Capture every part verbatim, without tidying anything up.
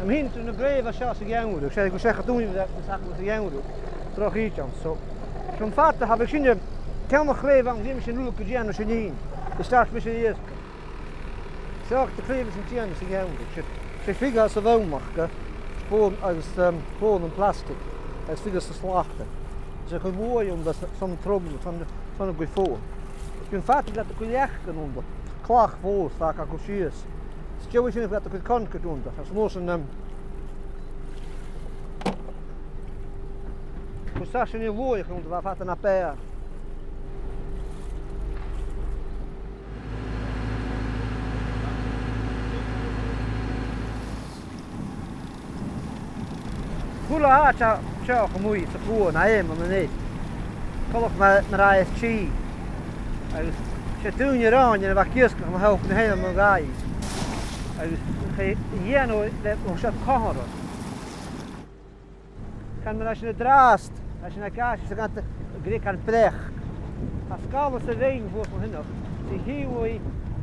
Am hint na grèibhe seo sa gheamhradh, 's e gu seachad ùine a bh' aca sa gheamhradh, droch ìtean. So, chum fada, tha, bhiodh sinne, ceann a' chlèibh ann, dh'fheumadh sinn uile gu dèanamh sinn fhìn, is start mise a-rithist. Seo a' chlèibh a tha sinn a' dèanamh sa gheamhradh, 's e, 's e fiodh às a' bhonn aca, bhonn agus, um, bhonn am plastic, agus fiodh às an t-slata. 'S e a' chuid mhòr ann, 's ann an tromlan, 's ann, 's ann a' gheamhradh. Chum fada, tha iad a' cur leacan annta, clach mhòr, 's tha e a' cur sìos. 'S dòcha sin a bhiodh iad a' cur concrete annta, agus an uair sin, um, gus an seasaidh an luaidh annta, bha fada na b' fheàrr. A h-uile àite seo a-muigh sa chuan, a dh'fheum an-diugh. Coltach mar, mar a tha e. Agus 's e daoine romhainn a bha ag iasgach na h-oidhche na h-aon a ghabhail. Agus cha dèan thu le, o, seo comharra. Chan eil mar sin an-dràsta, tha sinn a' gabhail, 's a' gabhail grèicean breac. Tha sgàil sa bheinn shuas an sineach, 's a' chiad,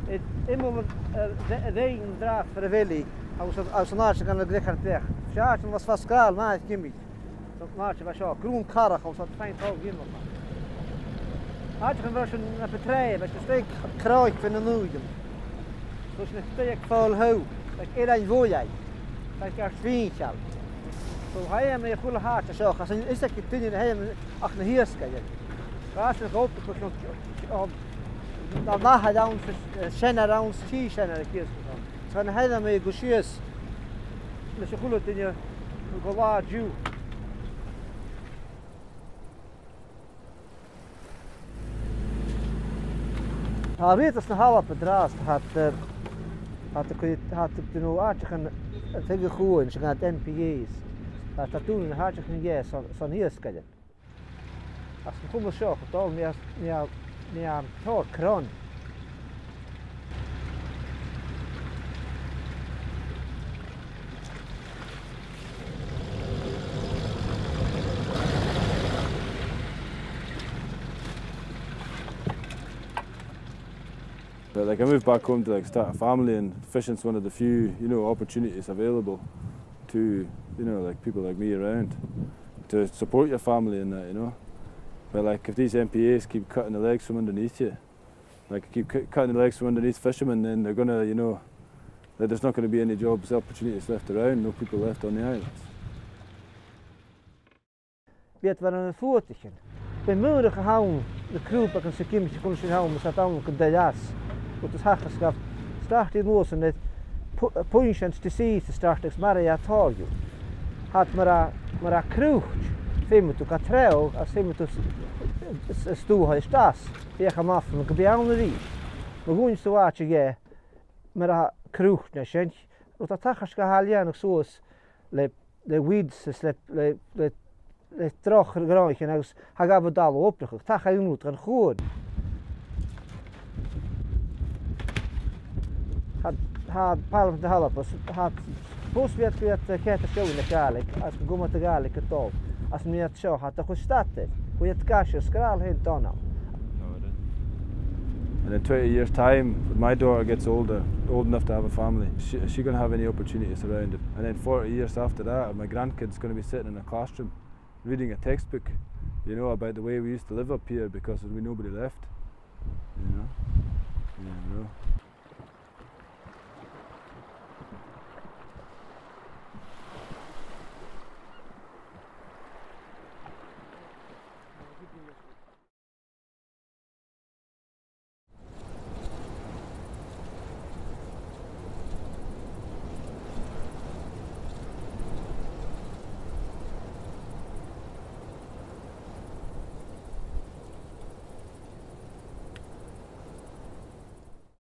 eh, iomall, eh, bhe-, bheinn an-dràsta far a bheil i, agus, agus an àite a' gabhail grèicean breac. 'S e àite a bha sgàil math timcheall. So, an àite a bha seo, grunn carrach, agus tha fèin tòrr ghiomach. Àite a bha sin na bu tràithe, bha e stèidhich chròic fon an uaighean. So, sin a' stèidhich fo thù, like, air an bhogha, like, air sìnteal. So, tha e mar a h-uile h-àite seo, 's ann is aig duine na h-aon ach na h-iasgairean. Bha sin gu obrach, um, na math a th' ann, 's, eh, seanair a th' ann, 's tì seanair a' chiad ann. 'S ann a thàinig mi gu sìos leis a' chuile duine gu latha an-diugh. Tha riaghaltas na h-Alba an-dràsta, tha iad, eh, tha iad a' cur, tha iad, you know, àiteachan, eh, taobh a' chuain, 's a' gabhail M P As. Tha iad a' dùnadh na h-àiteachan dheth son, son iasgairean. Agus an cumadh seo a' dol, nì e, nì e, nì e tòrr cron. But, like, I moved back home to, like, start a family, and fishing's one of the few, you know, opportunities available to, you know, like, people like me around to support your family and that, you know. But, like, if these M P As keep cutting the legs from underneath you, like, keep cu-, cutting the legs from underneath fishermen, then they're gonna, you know, like, there's not gonna be any jobs, opportunities left around, no people left on the islands. Bidh iad mar na fuadaichean. Bidh maorach a th' ann, na crùbagan 's a' ghiomach a chuireas sinn ann, mas e dà gun dèan às. Rud as taca 's gabh start an uair sin le pu-, puinnsean 's disease a' start agus maireas e tòrr dhiubh. Tha iad mar a, mar a cruit, feumaidh tu ga treabhadh, agus feumaidh tu s-, s-, s-, stuth a-staigh às. Feuch am faigh thu gum bi ann a-rithist. Ma dhùineas tu àite dheth, mar a cruit na sin, rud as taca 's gabh a tha a' leantainn suas le, le weeds is le, le, le, le droch ghnothaich agus tha gabh a' dol a dh'obrachadh, tha e a' cur an rud dhan chuan. Tha, tha Pàrlamaid na h-Alba, tha, bhos bhiodh iad, eh, ceart a' seinn na Gàidhlig, agus gun cumadh a' Ghàidhlig a' dol, agus an iad seo, tha iad a' cur stad air, bidh iad gaisgeil, sgràthail fhèin dona. And in twenty years' time, when my daughter gets older, old enough to have a family, she, is she gonna have any opportunities around it? And then forty years after that, are my grandkids gonna be sitting in a classroom reading a textbook, you know, about the way we used to live up here because there'll be nobody left, you know?